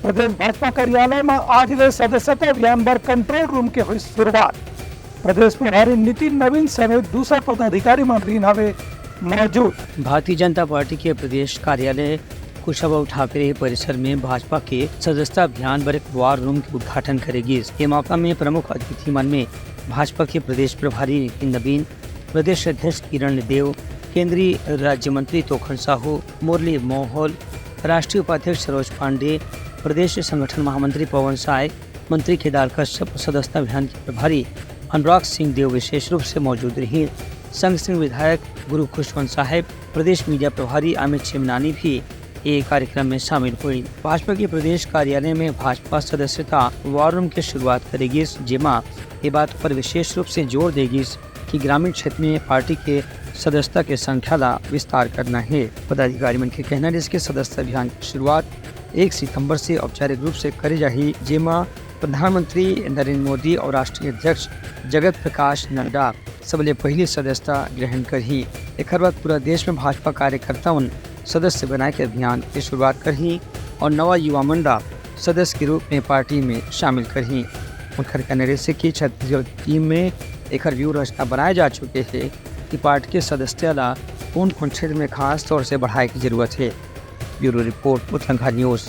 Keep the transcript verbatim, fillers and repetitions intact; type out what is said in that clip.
प्रदेश भाजपा कार्यालय में आज ले सदस्यता अभियान बर कंट्रोल रूम के हुई शुरुआत। प्रदेश प्रभारी नितिन नवीन समेत दूसरा पदाधिकारी मन रहिन हवे मौजूद। भारतीय जनता पार्टी के प्रदेश कार्यालय कुशाभाऊ ठाकरे परिसर में भाजपा के सदस्यता अभियान बर एक वॉर रूम के उद्घाटन करे गिस। ये मौका में प्रमुख अतिथि मन में भाजपा के प्रदेश प्रभारी नितिन नवीन, प्रदेश अध्यक्ष किरण देव, केंद्रीय राज्य मंत्री तोखन साहू, मुरली मोहोल, राष्ट्रीय उपाध्यक्ष सरोज पांडे, प्रदेश संगठन महामंत्री पवन साय, मंत्री केदार कश्यप, सदस्यता अभियान के प्रभारी अनुराग सिंह देव विशेष रूप से मौजूद रही। संग संग विधायक गुरु खुशवंत साहेब, प्रदेश मीडिया प्रभारी अमित चिमनानी भी ये कार्यक्रम में शामिल हुई। भाजपा के प्रदेश कार्यालय में भाजपा सदस्यता वॉर रूम के शुरुआत करे गिस, जेमा ये बात पर विशेष रूप से जोर दे गिस कि ग्रामीण क्षेत्र में पार्टी के सदस्यता के संख्या ला विस्तार करना है। पदाधिकारी मन के कहना है कि सदस्यता अभियान की शुरुआत एक सितंबर से औपचारिक रूप से करे जाही, जेमा प्रधानमंत्री नरेंद्र मोदी और राष्ट्रीय अध्यक्ष जगत प्रकाश नड्डा सबले पहली सदस्यता ग्रहण करही। एकर बाद पूरा देश में भाजपा कार्यकर्ता मन सदस्य बनाए के अभियान के शुरुआत करही और नवा युवा मन ला सदस्य के रूप में पार्टी में शामिल करही। उनकर कहना रहिस कि छत्तीसगढ़ टीम में एकर व्यूह रचना बनाए जा चुके हे कि पार्टी के सदस्यता ला कौन कौन क्षेत्र में खास तौर से बढ़ाए की जरूरत है। Bureau report, Uttarakhand news.